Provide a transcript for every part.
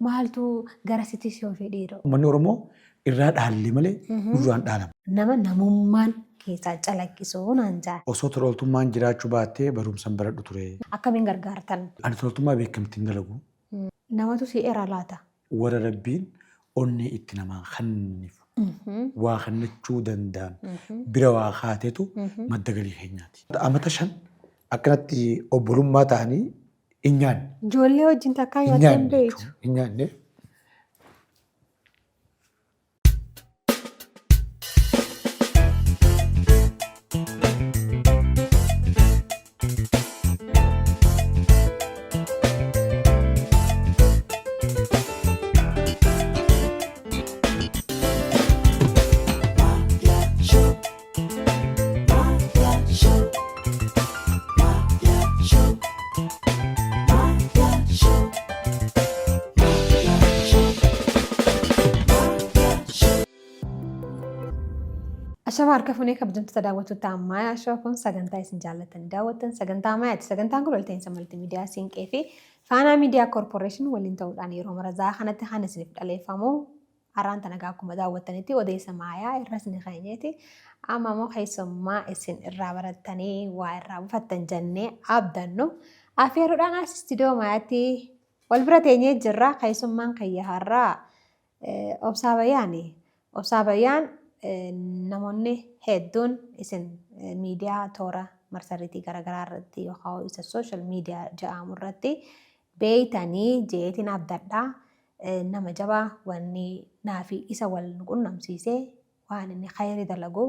Maaltu garasitti si oofe dhiiroo? Uummanni Oromoo irraa dhaalle malee nurraa hin dhaalamu. Nama namummaan keessaa calaqqisu naan ja'an. Osoo tola ooltummaan jiraachuu baattee barumsan baradhu ture. Akkamiin gargaartan? Ani tola ooltummaa beekamtiin dalagu. Namatu si era laata? Warra Rabbiin onnee itti namaa kannifu, waa kannachuu danda'an bira waa kaatetu madda galii keenyaati. Amata 5 akkanatti obbolummaa ta'anii hin nyaanne. Ijoollee wajjin takkaa Hin nyaattee hin nyaanne beektu. jechuudha. Hin nyaanne. Ashama harka fuunee kabajamtoota daawwattoota Ammayaa Show kun sagantaa isin jaallattan daawwattan sagantaa Ammayaati. Sagantaan kun walta'iinsa maltimiidiyaa Siinqee fi Faanaa Miidiyaa Koorporeeshin waliin ta'uudhaan yeroo mara za'a kanatti kan isiniif dhaleeffamu Har'aan tana egaa akkuma daawwattanitti odeessa maayaa irra isin keenyeeti. Amma immoo keessummaa isin irraa barattanii waa irraa bufattan jennee abdannu. Afeeruudhaan as istiidiyoo maayaatti wal bira teenyee jirra. Keessummaan kiyya har'aa Obsaa Bayyaani. Obsaa Bayyaan namoonni hedduun isin miidiyaa toora marsariitii garaagaraa irratti yookaan isa sooshaal miidiyaa jedhamu irratti beeytanii jeetiin abdadha. Nama jabaa wanni naafi isa wal nu qunnamsiise waan inni khayri dalagu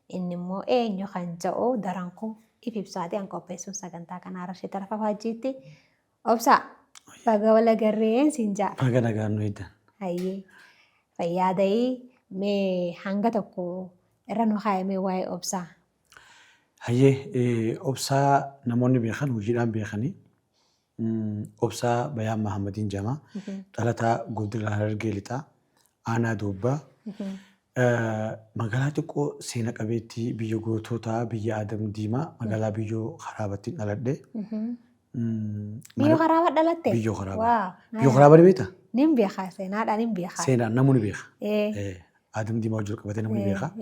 inni immoo eenyu kan ja'u daran ku if ibsaati an qopheessuun sagantaa kanaa Rashid Tarafa Faajjiitti. Obsaa baga wal agarreen siin ja'a. Baga nagaan nu eegdan. Hayyee fayyaa ta'ii mee hanga tokko irra nu kaayamee waa'ee obsaa. Hayyee obsaa namoonni beekan hojiidhaan beekanii Obsaa Bayaan Mahaammadiin jedhama. Dhalataa Godina Harargee Lixaa, Aanaa Doobbaa. Magaalaa xiqqoo seena qabeettii biyya goototaa biyya Adam Diimaa magaalaa Biyyoo Karaabattiin dhaladhe. Biyyoo Karaaba dhalatte? Biyyoo Karaabaa. Biyyoo Karaabaa ni beektaa? Nin beeka seenaadhaan nin beeka. Seenaan namuu ni beeka. Adam Diimaa wajjin qabatee namuu ni beeka.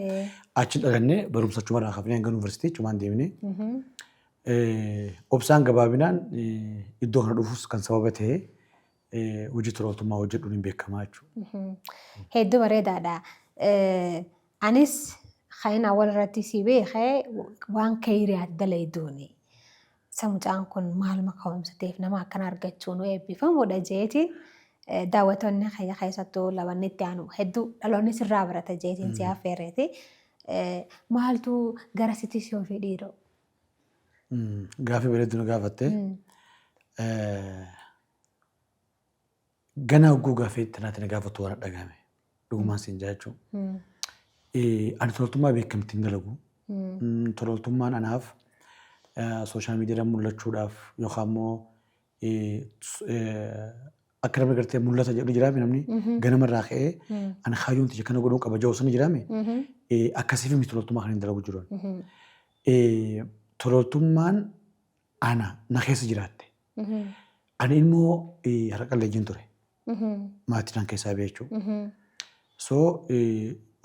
Achi dhalannee barumsa achumarraa kaafnee hanga yuunivarsiitii achumaan deemnee. Obsaan gabaabinaan iddoo kana dhufuus kan sababa ta'e hojii tola ooltummaa hojjedhuun hin beekamaa jechuudha. Hedduu bareedaadha. Anis kan inni awwal irratti si beeke waan kayriyaat dalayduuni. Isa mucaan kun maaluma ka'umsa ta'eef nama akkana argachuu nu eebbifamuudha jeetiin daawwattoonni kiyya keessattuu labanni itti aanu hedduu dhaloonni sirraa barata jeetiin si affeereeti. Maaltu gara sitti si oofee dhiiroo? Gaaffii bareedduu na gaafatte. Ganaa hogguu gaaffii tanaatti na gaafattu waan dhagahame. Dhugumaan siin jaa jechuun. Ani toltummaa beekamtiin dalagu. Toltummaan anaaf sooshaal miidiyaadhaan mul'achuudhaaf yookaan immoo akka namni gartee mul'ata jedhu jiraame namni ganama irraa ka'ee ani kaayyoon tiyya kana godhuu qaba jedhu sana jiraame akkasiif miti toltummaa kan hin dalagu jiru. Toltummaan ana na keessa jiraatte. Ani immoo harka qalleeyyiin ture. Maatii nan keessaa ba'e jechuudha. So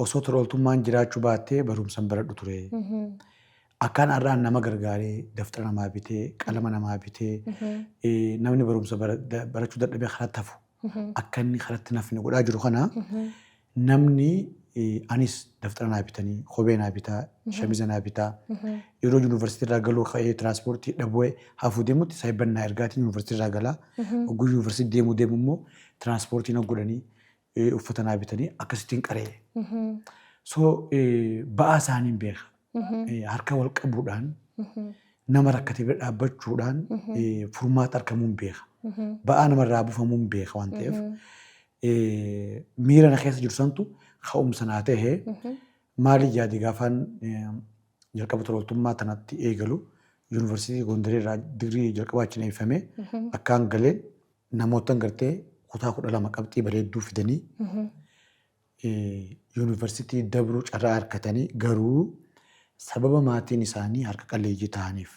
osoo tola ooltummaan jiraachuu baattee barumsan baradhu ture. Akkaan har'aan nama gargaaree daftara namaa bitee qalama namaa bitee namni barumsa barachuu dadhabee karatti hafu akka inni karatti nafne godhaa jiru kana namni anis daftara naa bitanii kophee naa bitaa shamiza naa bitaa yeroo yuunivarsiitii irraa galuu ka'ee tiraanspoortii dhabuu hafuu deemutti saayibban naa ergaatiin yuunivarsiitii irraa galaa ogguu yuunivarsiitii deemuu deemu immoo tiraanspoortii na godhanii uffata naa bitanii akkasittiin qaree. So ba'aa isaaniin beeka. Harka wal qabuudhaan nama rakkate bira dhaabbachuudhaan furmaata argamuun beeka. Ba'aa namarraa buufamuun beeka waan ta'eef miira na keessa jiru santu ka'umsa naa ta'e maaliif yaade gaafaan jalqaba tola ooltummaa tanatti eegalu yuunivarsiitii Gondarii irraa digirii jalqabaa achiin eebbifamee akkaan galee Namoottan gartee kutaa 12 qabxii bareedduu fidanii yuunivarsiitii dabruu carraa argatanii garuu sababa maatiin isaanii harka qalleeyyii ta'aniif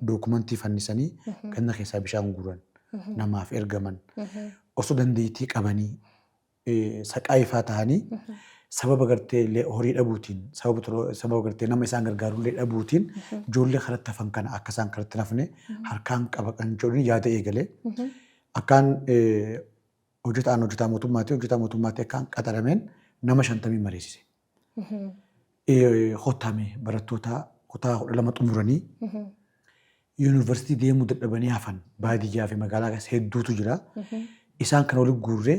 dookumantii fannisanii ganna keessaa bishaan guuran namaaf ergaman. Osoo dandeettii qabanii saqaayifaa ta'anii sababa gartee illee horii dhabuutiin, sababa gartee nama isaan gargaarullee dhabuutiin ijoollee karatti hafan kana akka isaan karatti hin hafne harkaan qaba kan jedhuun yaada eegalee. Akkaan hojjetaan hojjetaa mootummaati, hojjetaa mootummaatti akkaan qaxarameen nama 50 mariisise. Kottaame barattoota kutaa 12 xumuranii yuunivarsiitii deemuu dadhabanii hafan baadiyyaa fi magaalaa keessa hedduutu jira. Isaan kana walitti guurree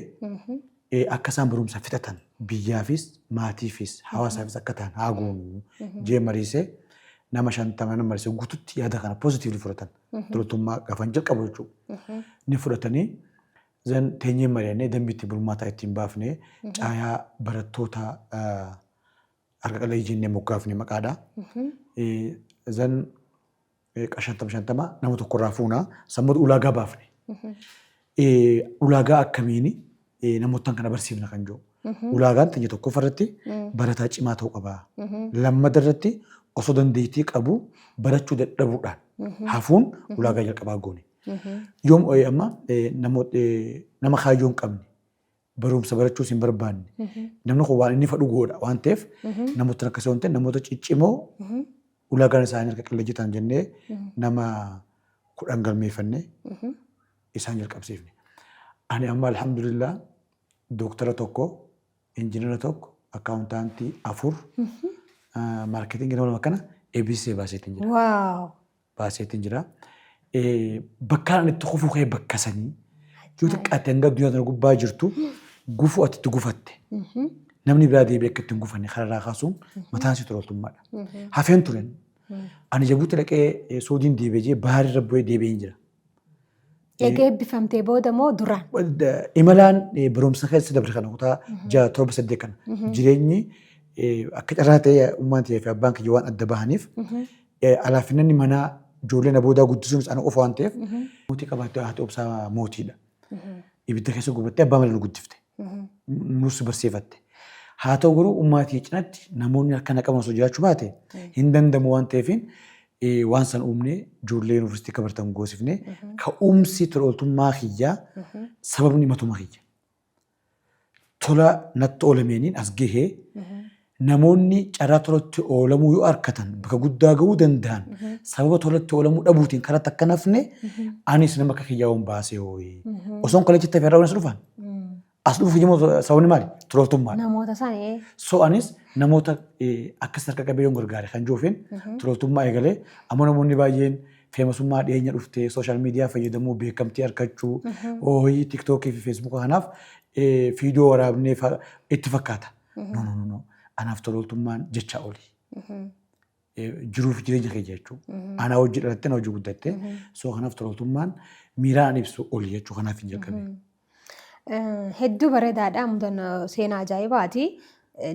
akka isaan barumsa fixatan, biyyaafis maatiifis hawaasaafis akka ta'an haa goonu jee mariisee, nama 50 nama mariisee guututti yaada kana positively fudhatan. Toltummaa gaafan jalqabu jechuudha. Ni fudhatanii, zan teenyee mari'annee dambii ittiin bulmaataa ittiin baafnee, caayaa barattoota harka qalleeyyii jennee moggaafne maqaadha. Zan 50 50 nama tokkorraa fuunaa, sammuu ulaagaa baafne. Ulaagaa akkamiini namoota kana barsiifna kan jiru. Ulaagaan teenya tokkoffaa irratti barataa cimaa ta'uu qaba. Lammata irratti osoo dandeettii qabu barachuu dadhabuudhaan hafuun ulaagaa jalqabaa goone. Yoom amma nama kaayyoo hin qabne, barumsa barachuus hin barbaanne, namni kun waan inni fedhu godha waan ta'eef, namoota akkasii waan ta'eef, namoota ciccimoo ulaagaan isaanii harka qalleeyyii ta'an jennee nama 10 galmeeffannee isaan jalqabsiifne. Ani amma alhamdulillah dooktara tokko, injiinara tokko, accountant afur, marketing nama lama kana eebbisee baaseetiin jira. Baaseetiin jira. Bakka ani itti kufuu ka'e bakka sanii yoo xiqqaate hanga addunyaa tana gubbaa jirtu gufuu ati itti gufatte namni biraa deebi'ee akka itti hin gufanne kararraa kaasuun mataan isii toltummaadha. Hafeen turen. Ani Jabuuti dhaqee Soodiin deebi'ee jee baharii irra bu'ee deebi'een jira. Eega eebbifamtee booda moo duraan? Imalaan barumsa keessa dabre kana, kutaa 6, 7, 8 kana, jireenyi akka carraa ta'ee ummaan ta'ee fi abbaan kiyya waan adda bahaniif, alaafinanni manaa ijoollee na boodaa guddisuunis ana qofa waan ta'eef, mootii qabaattee haati obsaa mootiidha. Ibidda keessa gubattee abbaa malee nu guddifte. Nus barsiifatte. Haa ta'u garuu ummaatii cinatti namoonni harka na qaban osoo jiraachuu baate hin danda'amu waan ta'eef, waan san uumnee ijoollee yuunivarsiitii akka baratan goosifnee, ka'umsi tola ooltummaa kiyyaa sababni matuma kiyya. Tola natti oolameenin as gahee, namoonni carraa tolatti oolamuu yoo argatan bakka guddaa gahuu danda'an sababa tolatti oolamuu dhabuutiin karatti akka nafne, anis nama akka kiyyaa waan baasee hooyi. Osoon kolleejjitti hafee irraa as dhufan. As dhufuuf immoo sababni maali? Tola ooltummaadha. Namoota sana. So anis namoota akkas harka qabee yoon gargaare kan jiruufin tola ooltummaa eegalee. Amma namoonni baay'een famousummaa dhiyeenya dhuftee, social media fayyadamuu, beekamtii argachuu, hooyii TikTokii fi Facebooka kanaaf viidiyoo waraabnee itti fakkaata. No, no, no, no. Anaaf tola ooltummaan jecha oli. Jiruuf jireenya keenya jechuudha. Anaa hojii dhalattee na hojii guddatte. So kanaaf tola ooltummaan miiraan ibsu oli jechuu kanaaf hin jalqabe. Hedduu bareedaadha. Mudannoo seenaa ajaa'ibaati.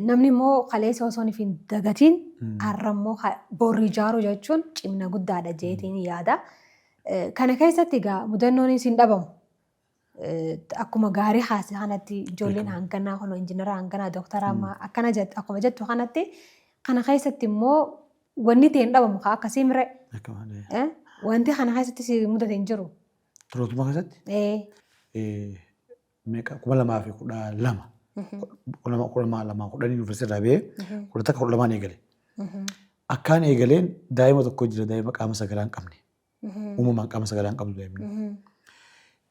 Namni immoo kaleessa osoo hin dagatiin har'a immoo borri ijaaruu jechuun cimina guddaadha jeetiin yaada. Kana keessatti egaa mudannoon hin dhabamu. Akkuma gaarii haase kanatti ijoolleen hanganaa kun injiinara hanganaa, dooktara akkana jettu, akkuma jettu kanatti kana keessatti immoo wanni ta'e hin dhabamu kaa akkasii mire. Wanti kana keessatti si mudate hin jiru. Tola ooltummaa keessatti? Ee. Meeqa, 2012, 2010 yuunivarsiitii irraa bahee 11, 12n eegale. Akkaan eegaleen daa'ima tokko jira, daa'ima qaama sagaraa hin qabne. Uumamaan qaama sagaraa hin qabdu daa'imni.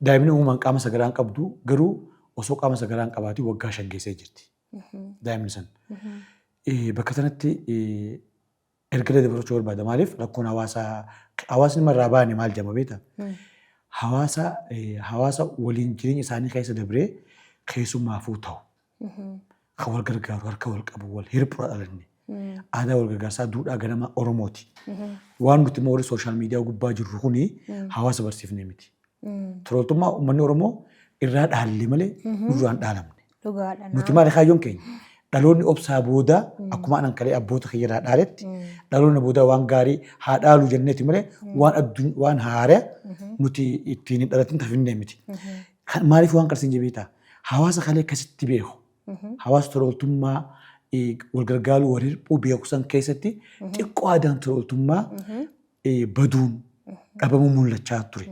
Daa'imni uumamaan qaama sagaraa hin qabdu garuu osoo qaama sagaraa hin qabaatiin waggaa 5 geessee jirti. Daa'imni san. Bakka sanatti erga dabarfachuu barbaada. Maaliif rakkoon hawaasaa, hawaasni marraa baane maal jedhama beektaa? Hawaasa waliin jireenya isaanii keessa dabree keessummaafuu ta'u. Kan wal gargaaru, harka wal qabu, wal hirphura dhalanne. Aadaa wal gargaarsaa duudhaa ganama Oromooti. Waan nuti immoo warri social media gubbaa jirru kuni hawaasa barsiifnee miti. Tola ooltummaa uummanni Oromoo irraa dhaalle malee nurraan dhaalamne. Dhugaadha. Nuti maali kaayyoon keenya? Dhaloonni obsaa boodaa akkuma anan kalee abboota kiyya irraa dhaaletti dhaloonni boodaa waan gaarii haa dhaalu jenneeti malee waan addun waan haaraa nuti ittiin hin dhalatin tafinnee miti. Maaliif waan qarsiin jabeetaa? Hawaasa kalee akkasitti beeku. Hawaasa tola ooltummaa, wal gargaaruu, wal hirphuu beeku san keessatti xiqqoo aadaan tola ooltummaa baduun dhabamuu mul'achaa ture.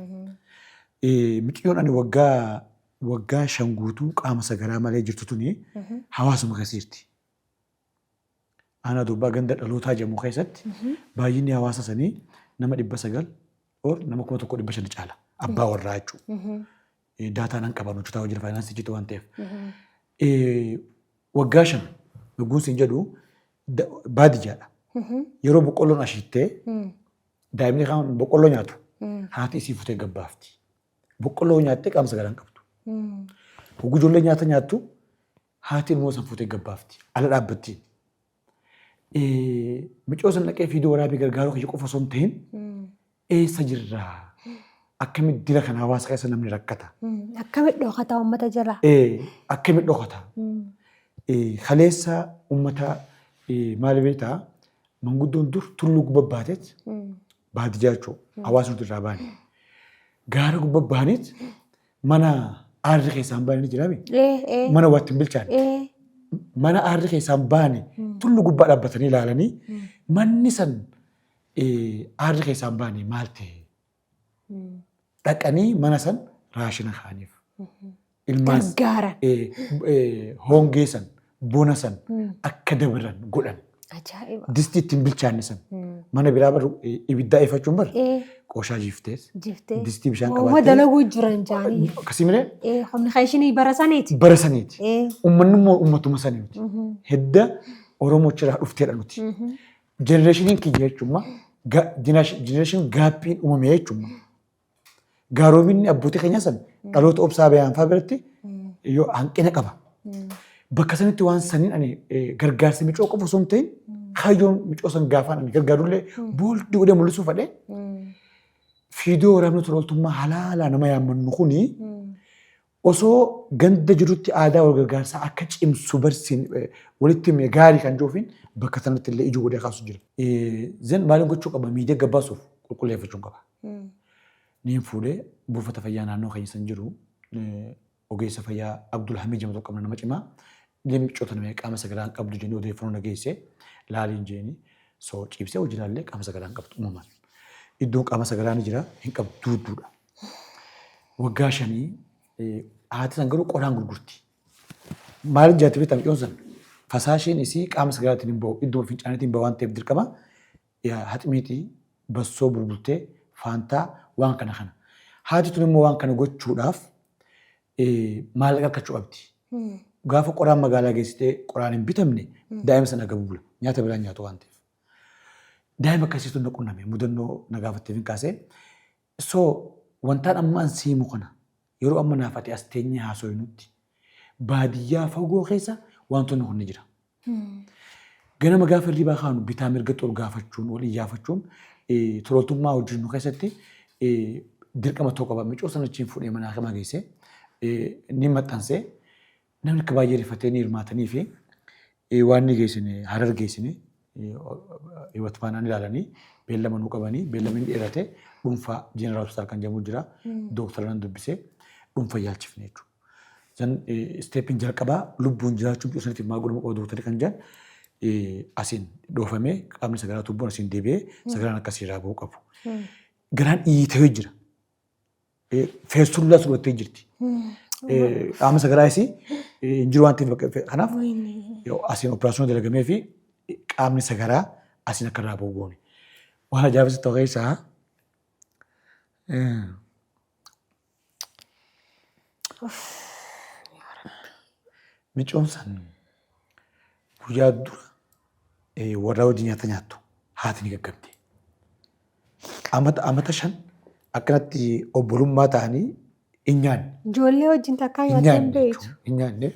Mucayyoon ani waggaa waggaa 5 guutuu qaama sagaraa malee jirtu tuni hawaasuma keessa jirti. Aanaa Doobbaa ganda dhalootaa jedhamu keessatti baay'inni hawaasa sanii nama 900 or nama 1500 caala. Abbaa warraa jechuudha. Daataa nan qaban hojjetaa hojii faayinaansii hojjetu waan ta'eef. Waggaa 5 lubbuun siin jedhu baadiyyaadha. Yeroo boqqolloon ashiittee daa'imni kaan boqqolloo nyaatu haati isii futee gabbaafti. Boqqolloo nyaattee qaama sagaraa hin qabdu. Hogguu ijoollee nyaata nyaattu haati ilmoo san fuutee gabbaafti. Ala dhaabbatti. Micoo san dhaqee fiidoo waraabee gargaaruu kiyya qofa osoo hin ta'in eessa jirraa? Akkamitti dira kana hawaasa keessa namni rakkata? Akkamitti dhokata uummata jala? Akkamitti dhokata? Kaleessa uummata maal beektaa? Manguddoon dur tulluu gubbaa baateet baadiyyaa jechuudha. Hawaasa nuti irraa baane. Gaara gubbaa baaneet mana aarri keessaa hin baane ni jiraami. Mana waatti hin bilchaanne. Mana aarri keessaa hin baane tullu gubbaa dhaabbatanii ilaalanii manni san aarri keessaa hin baane maal ta'e? Dhaqanii mana san raashina kaaniif. Ilmaan Gargaaran. Hongee san bona san akka dabran godhan. Ajaa'iba. Distii ittiin bilchaanne san mana biraa bar ibiddaa ifachuun bar qooshaa jiiftees Jiftee. distii bishaan Ooma qabaattee dalaguu jiran jaanii. Akkasii milee Humni keeshinii bara saniiti. Bara saniiti. Uummanni immoo uummatuma sanii miti. Hidda Oromoo achirraa dhufteedha nuti. Jenereeshiniin kiyya jechuun jenereeshin gaappiin uumame jechuun Gaaroominni abbootii keenyaa san dhaloota obsaa bayaan fa'aa biratti yoo hanqina qaba. Bakka sanitti waan saniin ani gargaarsa micoo qofa osoo hin ta'in kaayyoon micoo san gaafaan ani gargaarullee booldi godhee mul'isuu fedhe fiidoo waraabni tola ooltummaa halaalaa nama yaammannu kuni osoo ganda jirutti aadaa wal gargaarsaa akka cimsu barsiin walitti himne gaarii kan jiruufiin bakka sanatti illee ijoo godhee kaasu jira. Zan maaliin gochuu qaba miidiyaa gabbaasuuf qulqulleeffachuun qaba. Niin fuudhee buufata fayyaa naannoo keenya san jiru ogeessa fayyaa Abdul Hamid jedhamu tokko qabna nama cimaa. Leencota nama qaama sagalaan qabdu jennee odeeffannoo na geesse laaliin jeeni. So ciibsee hojii laallee qaama sagalaan qabdu uumamaan. Iddoon qaama sagalaan ni jira hin qabdu duudduudha. Waggaa shanii haati san garuu qoraan gurgurti. Maaliif jaatti beektaa mucayyoon san? Fasaashiin isii qaama sagalaatiin hin bahu idduma fincaaniitiin bahu waan ta'eef dirqama haxmiitii, bassoo bulbultee, faantaa waan kana kana. Haati tun immoo waan kana gochuudhaaf maallaqa argachuu qabdi. Gaafa qoraan magaalaa geessitee qoraan hin bitamne daa'ima sana agabu bula. Nyaata biraan nyaatu waan ta'eef. Daa'ima akkasiitu na qunname mudannoo na gaafatteef hin kaasee. So wantaan amma an siimu kana yeroo amma naaf ati as teenyee haasoynutti baadiyyaa fagoo keessa wantoonni kun ni jira. Ganama gaafa hirribaa kaanu bitaa mirgatti ol gaafachuun wal iyyaafachuun tololtummaa hojjennu keessatti dirqama ta'uu qaba. Micoo sana achiin fuudhee mana hakimaa geessee ni maxxansee namni akka baay'ee rifatee ni hirmaatanii fi waan ni geessine Harar geessine Hiwat Faanaan ilaalanii beellama nuu qabanii beellamni ni dheerate dhuunfaa Jeneraal Hospitaal kan jedhamu jira dooktara nan dubbisee dhuunfa yaalchifne jechuudha. Zan isteeppiin jalqabaa lubbuun jiraachuu biqiltuu saniitiif maal godhamuu qaba dooktarri kan jedhan asiin dhoofamee qaamni sagaraa tubboon asiin deebi'ee sagaraan akkasii irraa ba'uu qabu. Garaan dhiitee jira. Feessullaa godhattee jirti. Qaama sagaraa isii hin jiru waan ta'eef kanaaf asiin operaasiyoon dalagamee fi qaamni sagaraa asiin akka irraa ba'u goone. Waan ajaa'ibsiisu ta'u keessaa micoon san guyyaa dura warra wajjin nyaata nyaattu haati ni gaggabde. Amata 5 akkanatti obbolummaa ta'anii hin nyaanne. Ijoollee wajjin takkaa Hin nyaattee hin nyaanne beektu. jechuudha. Hin nyaanne.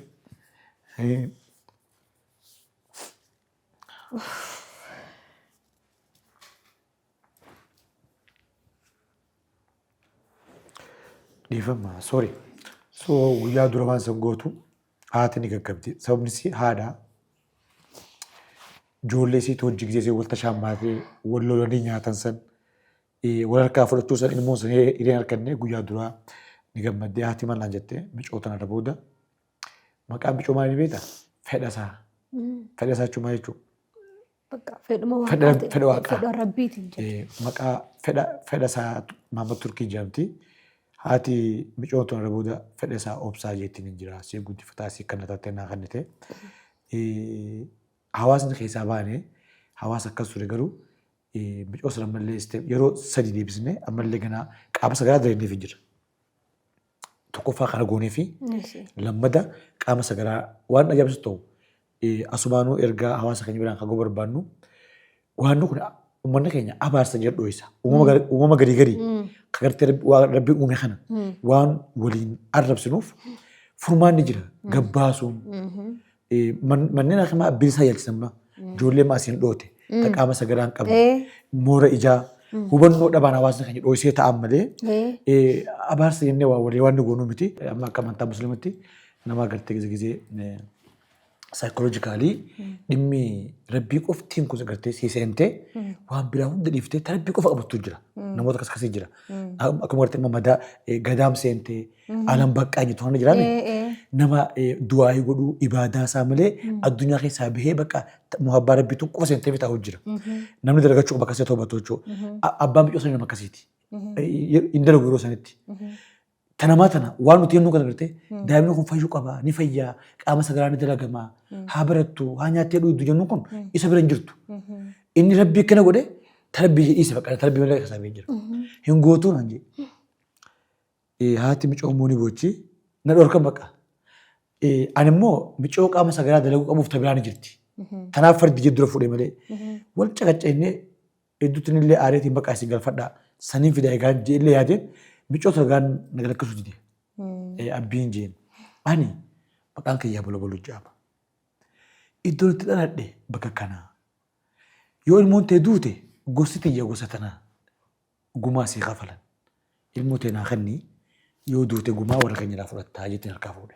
Dhiifama sorry. So guyyaa dura waan san gootu haati ni gaggabdi. Sababni isii haadha. Ijoollee isiitu hojii gisee ishee wal tashaammaatee wal lolanii nyaatan san wal harkaa fudhachuu san ilmoon san hireen harkanne guyyaa duraa ni gammaddee haati maal naan jette micoo tanarra booda maqaan micoo maal beektaa? Fedhasaa. Fedhasaa jechuun maal jechuudha? Bakka fedhuma Fedha waaqaati. fedha waaqaa. Fedha rabbiitiin jedhu. Maqaa fedha fedha isaa Mahammad Turkii jedhamti. Haati micoon tun irra booda fedha isaa obsaa jeettiin hin jira. Sii guddifataa sii kana taatee naa kennite. Hawaasni keessaa baane hawaasa akkas ture garuu micoo sana ammallee yeroo sadi deebisnee ammallee ganaa qaama sagaraa dalagneef hin jira. Tokkoffaa kana goonee fi lammada qaama sagaraa waan ajaa'ibsiisu ta'u asumaanuu ergaa hawaasa keenya biraan kan barbaannu waan kun uummanni keenya abaarsa jedhu dho'isa. Uumama garii garii kan gartee rabbiin uume kana waan waliin arrabsinuuf furmaanni jira gabbaasuun manneen hakimaa bilisaa yaalchisan ijoollee maasiin dhoote ta qaama sagaraa hin qabne moora ijaa hubannoo dhabaan hawaasni keenya dhooysee ta'an malee abaarsa jennee waa walii waan nu goonuu miti. Amma akka amantaa musliimatti nama agartee gizee gizee saayikoloojikaalii dhimmi rabbii qoftiin kun agartee sii seentee waan biraa hunda dhiiftee ta rabbii qofa qabattu jira. Namoota akkas akkasii jira. Akkuma agartee amma madaa gadaam seentee alam baqqaa jettu kana jiraame nama du'aayii godhuu ibaadaa isaa malee addunyaa keessaa bahee bakka muhabbaa rabbiituun qofa seentee fi taa'u jira. Namni dalagachuu qaba akkasii toobatu jechuudha. Abbaan biqiltuu sanii nama akkasiiti. Hin dalagu yeroo sanitti. Tanamaa tana waan nuti jennu kana gartee daa'imni kun fayyuu qaba ni fayyaa qaama sagaraa ni dalagama haa barattu haa nyaattee dhugdu jennu kun isa bira hin jirtu. Inni rabbii akkana godhe tarabbii dhiise bakka tarabbii malee keessaa bahee jira. Hin gootuu naan jedhe. Haati micoo immoo ni boochi. Na dhorkan bakka. Ani immoo micoo qaama sagaraa dalaguu qabuuf ta biraa ni jirti. Tanaaf fardi jedhu dura fuudhe malee. Wal caqacca'inee hedduutti illee aareetiin bakka isin galfadhaa. Saniin fida egaa illee yaadeen micoo sagaan na galakkisuu dide. Abbiin jeen. Ani maqaan kiyyaa bolo bolo jedhama. Iddoon itti dhaladhe bakka kanaa. Yoo ilmoon tee duute gosti tiyya gosa tanaa. Gumaa sii kafalan. Ilmoo tee naa kenni yoo duute gumaa warra keenya irraa fudhattaa jetteen harkaa fuudhe.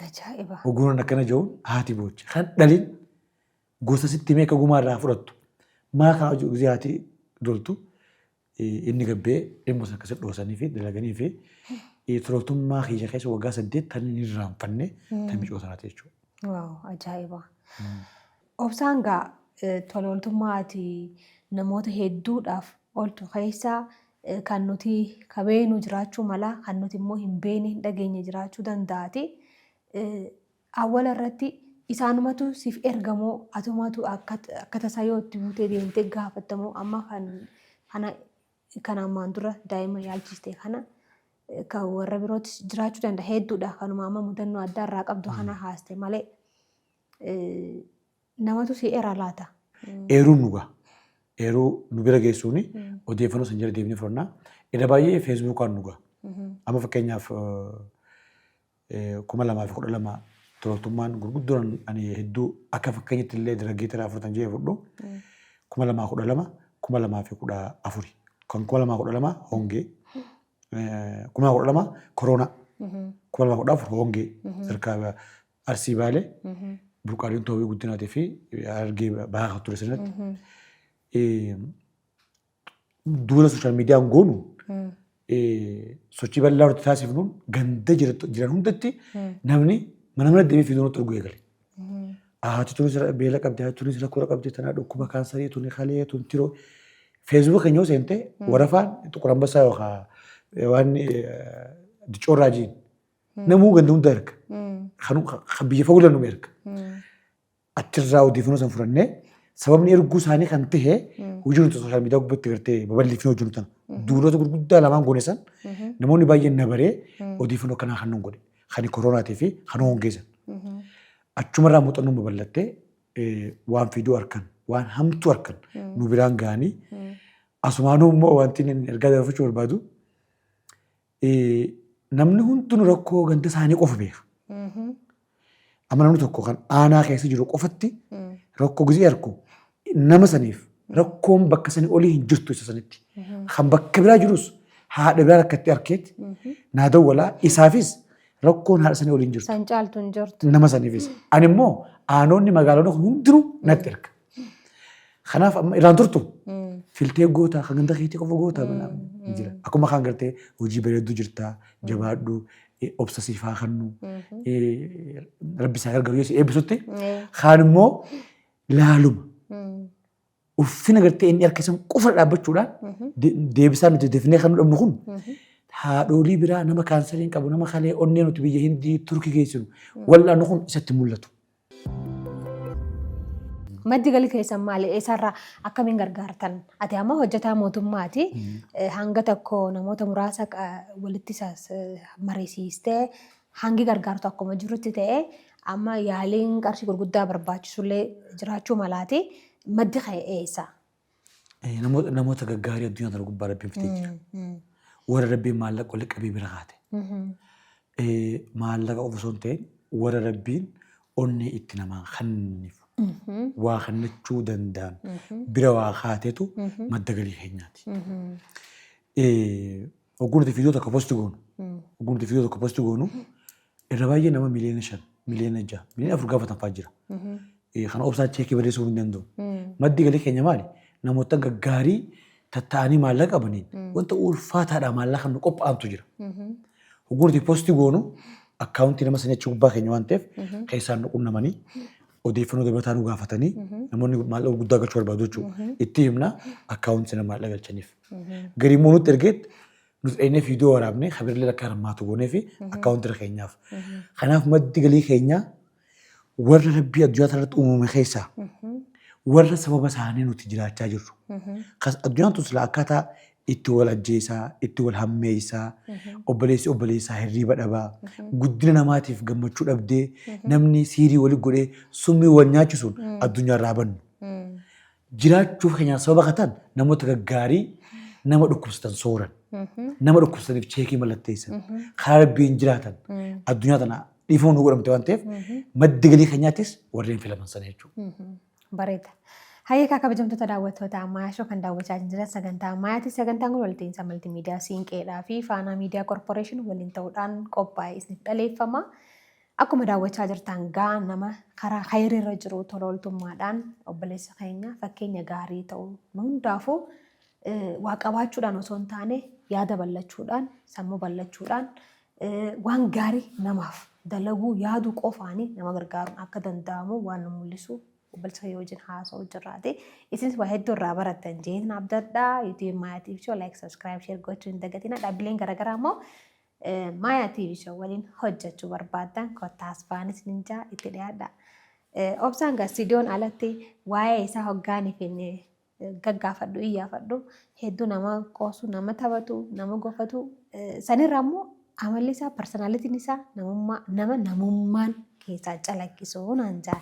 Ajaa'iba. Oguun akkana jedhuun haati booche. Kan dhalin gosa sitti himee akka gumaa irraa fudhattu. Maa kana hojii gisee haati doltu inni gabbee ilmoo sana akkasitti dhoosanii fi dalaganii fi tololtummaa kiyya keessa waggaa 8 tan hin irraanfanne tan micoo sanaati jechuudha. Waaw ajaa'iba. Obsaan gaa tola ooltummaa ati namoota hedduudhaaf ooltu keessaa kan nuti ka beeknu jiraachuu mala, kan nuti immoo hin beekne, hin dhageenye jiraachuu danda'ati. Awwala irratti isaanumatu siif ergamoo atumatu akka tasaa yoo itti buutee deemtee gaafattamoo amma kan kana kan ammaan dura daa'ima yaalchiste kana kan warra birootis jiraachuu danda'a hedduudha kanuma amma mudannoo addaa irraa qabdu kana haaste malee namatu si era laata? Eeruun nu gaha. Eeruu nu bira geessuun odeeffannoo san jala deemnee fudhanna. Irra baay'ee feesbuukaan nu gaha. Amma fakkeenyaaf 2012 tololtummaan gurguddoon ani hedduu akka fakkeenyatti illee dargaggeessa irraa fudhatan jedhee fudhu 2012 2014 kan 2012 hongee 2012 koroonaa 2014 hongee sadarkaa Arsii Baalee burqaaleen toowwii guddinaatii fi Harargee bahaa kan ture sanatti duula sooshaal miidiyaan goonu sochii bal'aa nuti taasifnuun ganda jiran hundatti namni mana mana deemee fiiduu nutti erguu eegale. Haati tunis beela qabdi, haati tunis rakkoo qabdi, tanaa dhukkuba kaansarii, tuni kalee, tun tiroo. Feesbuuk keenya yoo seente warafaan xuqur ambassaa yookaan waan dicoorraa jiin. Namuu ganda hunda erga. Kan biyya fagoo jiran numa erga. Achirraa odeeffannoo san fudhannee sababni erguu isaanii kan ta'e hojii nuti sooshaal miidiyaa gubbaatti gartee babal'ifnee hojjennu tana. Duulota gurguddaa lamaan goone san namoonni baay'een na baree odeeffannoo akkanaa kan nun godhe. Kan koronaatii fi kan hongee san. Achumarraa muuxannoon babal'attee waan fiduu harkan waan hamtuu harkan nu biraan ga'anii asumaanuu immoo wanti inni ergaa dabarfachuu barbaadu Namni hundinuu rakkoo ganda isaanii qofa beeka. Amma namni tokko kan aanaa keessa jiru qofatti rakkoo gisee arku nama saniif rakkoon bakka sanii olii hin jirtu isa sanitti. Kan bakka biraa jirus haadha biraa rakkatti arkeet naa dawwalaa isaafis rakkoon haadha sanii olii hin jirtu. San caaltu hin jirtu. Nama saniifis. Ani immoo aanoonni magaalonni kun hundinuu natti erga. Kanaaf amma irraan turtu filtee goota kan ganda keetii qofa goota hin jira. Akkuma kaan gartee hojii bareedduu jirta jabaadhu obsa siif haa kennu rabbi isaa gargaaru yoo si eebbisutti kaan immoo laaluma ulfina gartee inni harka isan qofa dhaabbachuudhaan deebisaa nuti definee kan nu dhabnu kun Haadhoolii biraa nama kaansariin qabu, nama kalee onnee nuti biyya Hindii, Turkii geessinu wal'aannu kun isatti mul'atu. Maddi galii keessan maali? Eessarraa akkamiin gargaartan? Ati amma hojjetaa mootummaati. Hanga tokko namoota muraasa walitti mariisiistee hangi gargaartu akkuma jirutti ta'ee amma yaaliin qarshii gurguddaa barbaachisullee jiraachuu malaati. Maddi kee eessa? Namoota gaggaarii addunyaa tana gubbaa Rabbiin fidee jira. Warra Rabbiin maallaqa walitti qabee bira kaate. Maallaqa qofa osoo hin ta'in warra Rabbiin onnee itti namaa kennaniif waa kennachuu danda'an bira waa kaatetu madda galii keenyaati. Hogguu nuti viidiyoo tokko posti goonu, hogguu nuti viidiyoo tokko posti goonu irra baay'ee nama 5 miliyoona, 6 miliyoona, 4 miliyoona gaafatan fa'aa jira. Kana obsaa cheekii barreessuu hin danda'u. Maddi galii keenya maali? Namoota gaggaarii tatta'anii maallaqa qabaniin wanta ulfaataadhaa maallaqa nu qophaa'antu jira. Hogguu nuti posti goonu akkaawuntii nama sanii achi gubbaa keenya waan ta'eef keessaan nu qunnamanii odeeffannoo dabalataa nu gaafatanii namoonni maallaqa guddaa galchuu barbaadu jechuudha. Itti himna akkaawuntii sana maallaqa galchaniif. Gari immoo nutti ergeet nuti dhaqnee viidiyoo waraabnee kabirillee akka hirmaatu goonee fi akkaawuntii keenyaaf. Kanaaf maddi galii keenyaa warra Rabbii addunyaa kanarratti uumame keessaa warra sababa isaanii nuti jiraachaa jirru. Addunyaan tun silaa akkaataa itti wal ajjeesaa, itti wal hammeessaa, obboleessi obboleessaa hirriiba dhabaa, guddina namaatiif gammachuu dhabdee, namni siirii wali godhee summii wal nyaachisuun addunyaa irraa bannu. Jiraachuuf keenyaaf sababa kan ta'an namoota gaggaarii nama dhukkubsatan sooran, nama dhukkubsataniif cheekii mallatteessan, karaa Rabbiin jiraatan addunyaa tana dhiifama nu godhamte waan ta'eef maddi galii keenyaattis warreen filaman sana jechuudha. Bareeda. Hayyee kaa kabajamtoota daawwattoota Ammayyaa Show kan daawwachaa jiran sagantaa Ammayyaati. Sagantaan kun walta'iinsa maltiimiidiyaa Siinqeedhaa fi Faanaa Miidiyaa Korporeeshin waliin ta'uudhaan qophaa'ee isiniif dhaleeffama. Akkuma daawwachaa jirtan gaa nama karaa khayriirra jiru tola ooltummaadhaan obboleessa keenya fakkeenya gaarii ta'u nu hundaafuu waa qabaachuudhaan osoo hin taane yaada bal'achuudhaan sammuu bal'achuudhaan waan gaarii namaaf dalaguu yaaduu qofaanii nama gargaaruun akka danda'amu waan nu mul'isu obboleessa kiyya wajjin haasa'u jirraati. Isinis waa hedduu irraa barattan jeetin abdadha. YouTube Maayaa TV Show like, subscribe, share gochuu hin dagatina. Dhaabbileen garaagaraa immoo Maayaa TV Show waliin hojjechuu barbaaddan kottaas baanis ninjaa itti dhiyaadha. Obsaan gaa istiidiyoon alatti waa'ee isaa hoggaanii fi gaggaafadhu iyyaafadhu hedduu nama qoosu, nama taphatu, nama gofatu, sanirraa immoo amalli isaa, personalityn isaa namummaa, nama namummaan keessaa calaqqisu naan jaa.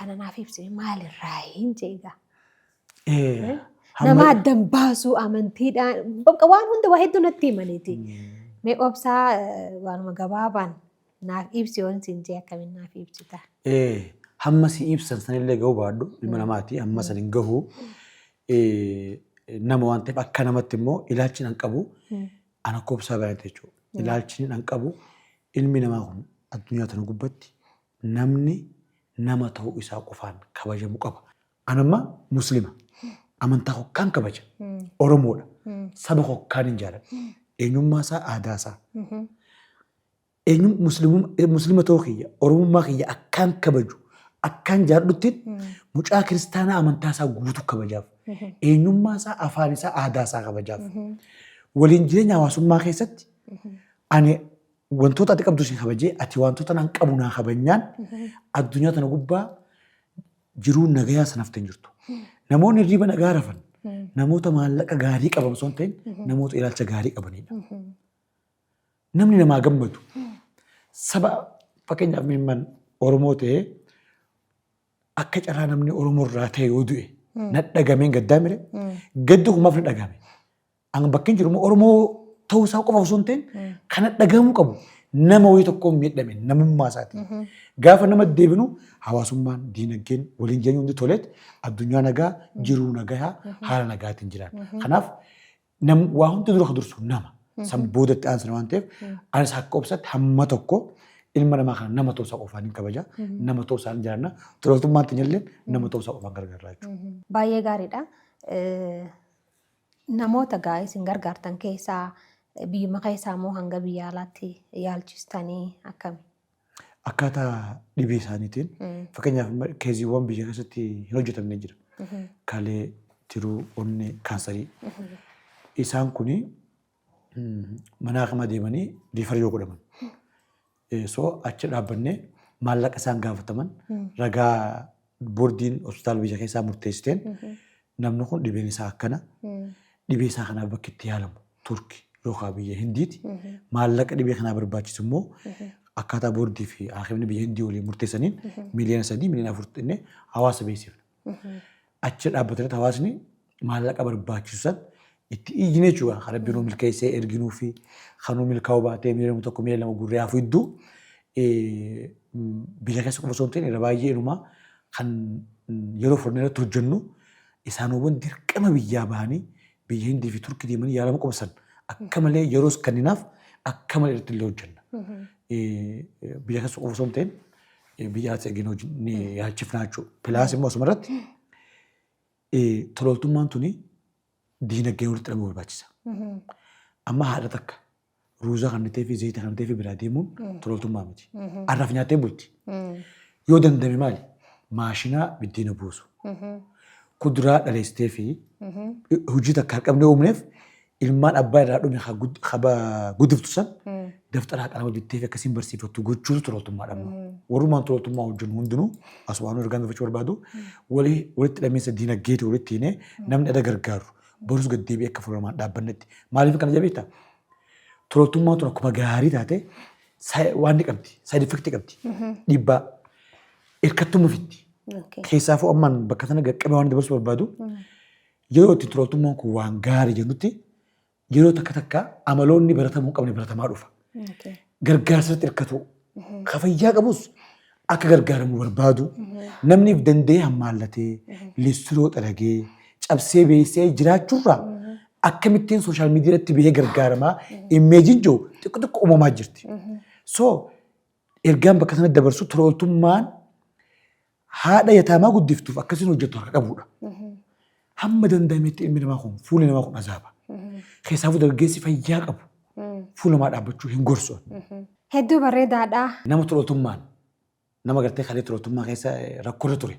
Kana naaf ibsi maalirraa hin jeegaa. Nama addan baasuu amantiidhaan bakka waan hunda waa hedduu natti himaniiti. Mee obsaa waanuma gabaabaan naaf ibsi yoon siin jee akkamiin naaf ibsita? Hamma si ibsan sanillee gahuu baadhu ilma namaati hamma san hin gahu nama waan ta'eef akka namatti immoo ilaalchi nan qabu an akka obsaa baay'ate jechuudha. Ilaalchi nan qabu ilmi namaa kun addunyaa tana gubbatti namni nama ta'uu isaa qofaan kabajamu qaba. An amma Muslima. Amantaa koo kan kabaja. Oromoodha. Saba koo kan hin jaaladha. Eenyummaa isaa, aadaa isaa. Eenyum Muslima ta'uu kiyya, Oromummaa kiyya akkaan kabaju, akkaan jaalladhutti mucaa kiristaanaa amantaa isaa guutuu kabajaaf. Eenyummaa isaa, afaan isaa, aadaa isaa kabajaaf. Waliin jireenya hawaasummaa keessatti ani wantoota ati qabdu si kabajee ati wantoota naan qabu naa kabajnaan addunyaa tana gubbaa jiruun nagayaa san hafte hin jirtu. Namoonni hirriiba nagaa rafan namoota maallaqa gaarii qaban osoo hin ta'in namoota ilaalcha gaarii qabanidha. Namni namaa gammadu saba fakkeenyaaf mimman Oromoo ta'ee akka carraa namni Oromoo irraa ta'e yoo du'e na dhagameen gaddaa mire gaddi kun maaf na dhagame? An bakki hin jiru immoo Oromoo ta'uu isaa qofa osoo hin ta'in kana dhagahamuu qabu nama wayii tokkoon miidhame namummaa isaatiin. Gaafa nama deebinu hawaasummaan, diinagdeen waliin jireenyi hundi toleet addunyaa nagaa, jiruu nagaa, haala nagaatiin jiraan. Kanaaf nam waa hundi dura ka dursu nama. San boodatti aansina waan ta'eef anis akka obsatti hamma tokko ilma namaa kana nama ta'uu isaa qofaan hin kabaja. Nama ta'uu isaan jiraanna. Tololtummaan teenyallee nama ta'uu isaa qofaan gargaarra jechuudha. Baay'ee gaariidha. Namoota gaa isin gargaartan keessaa biyyuma keessaa moo hanga biyya alaatti yaalchistanii akkami? Akkaataa dhibee isaaniitiin fakkeenyaaf keeziiwwan biyya keessatti hin hojjetamne jira. Kalee, tiruu, onnee, kaansarii. Isaan kuni Mana hakimaa deemanii refer yoo godhaman. So achi dhaabbannee maallaqa isaan gaafataman ragaa boordiin hospitaala biyya keessaa murteessiteen, namni kun dhibeen isaa akkana, dhibee isaa kanaaf bakki itti yaalamu Turki yookaan biyya Hindiiti. Maallaqa dhibee kanaa barbaachisu immoo akkaataa boordii fi haakimni biyya Hindii waliin murteessaniin 3 miiliyoona, 4 miiliyoona jennee hawaasa beeksifna. Achi dhaabbatanitti hawaasni maallaqa barbaachisu san itti iyyine jechuudha. Kan Rabbi nuu milkeessee erginuu fi kan nuu milkaa'uu baatee 1 miiliyoona, 2 miiliyoona gurree hafu hedduu biyya keessa qofa osoo hin ta'in, irra baay'ee inumaa kan yeroo fudhannee irratti hojjennu isaanowwan dirqama biyyaa bahanii biyya Hindii fi Turkii deemanii yaalama qofa san akka malee yeroos kenninaaf, akka malee irratti illee hojjenna. Biyya keessa qofa osoo hin ta'in biyya alaatti erginee ni yaalchifnaa jechuudha. Plus immoo asuma irratti tolooltummaan tuni diinagdee walitti hidhamuu barbaachisa. Amma haadha takka ruuza kan ta'ee fi zayita kan ta'ee fi biraa deemuun tolooltummaa miti. Arraaf nyaattee bulti. Yoo dandame maali? Maashina biddeena buusu. Kuduraa dhaleessitee fi hojii takka hin qabne uumneef ilmaan abbaa irraa dhume guddiftu san daftaraa qalama bittee fi akkasiin barsiifattu gochuutu tolooltummaadha amma. Warrumaan tolooltummaa hojjennu hundinuu asumaan ergaan dubbachuu barbaadu, walitti hidhamiinsa diinagdeeti walitti hiinee namni ada gargaaru borus gad deebi'ee akka fuulamaan dhaabbannetti. Maaliif kana jabeetta? Tolooltummaan tun akkuma gaarii taate waan ni qabdi, side effect qabdi, dhiibbaa hirkattummaa fitti. Keessaafuu ammaan bakka sana qaqqabee waan dabarsuu barbaadu, yeroo itti tolooltummaan kun waan gaarii jennutti yeroo takka takka amaloonni baratamuu hin qabne baratamaa dhufa. Gargaarsa irratti hirkatu. Ka fayyaa qabus akka gargaaramu barbaadu. Namni if danda'ee hammaallatee listiroo xaragee cabsee beeksisee jiraachuurraa akkamittiin social media irratti bahee gargaaramaa imageiin jiru xiqqoo xiqqoo uumamaa jirti. So ergaan bakka sanatti dabarsu, tolooltummaan haadha yataamaa guddiftuuf akkasiin hojjettu harka qabudha. Hamma danda'ametti ilmi namaa kun, fuulli namaa kun azaaba. Keessaafuu dargaggeessi fayyaa qabu fuula namaa dhaabbachuu hin gorsu. Hedduu bareedaadha. Nama tolooltummaan nama gartee kalee tolooltummaa keessa rakkoorra ture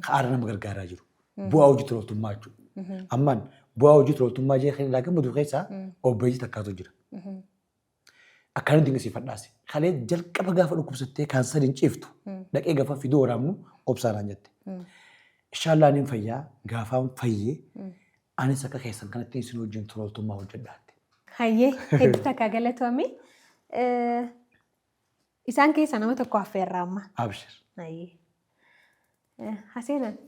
ka'aara nama gargaaraa jiru. Bu'aa hojii tolooltummaa jechuudha. Ammaan bu'aa hojii tolooltummaa jee kan irraa gammadu keessaa obboleessi takkaatu jira. Akkaan dinqisiifadhaas. Kalee jalqaba gaafa dhukkubsattee kaansariin ciiftu dhaqee gaafa fiduu waraabnu obsaanaan jette. Inshaallah niin fayyaa, gaafaan fayyee anis akka keessan kanatti isin wajjin tolooltummaa hojjedhaatte. Hayyee, hedduu takka galatoomi. Isaan keessaa nama tokko affeerra amma. Abshir. Hayyee. Haseenan.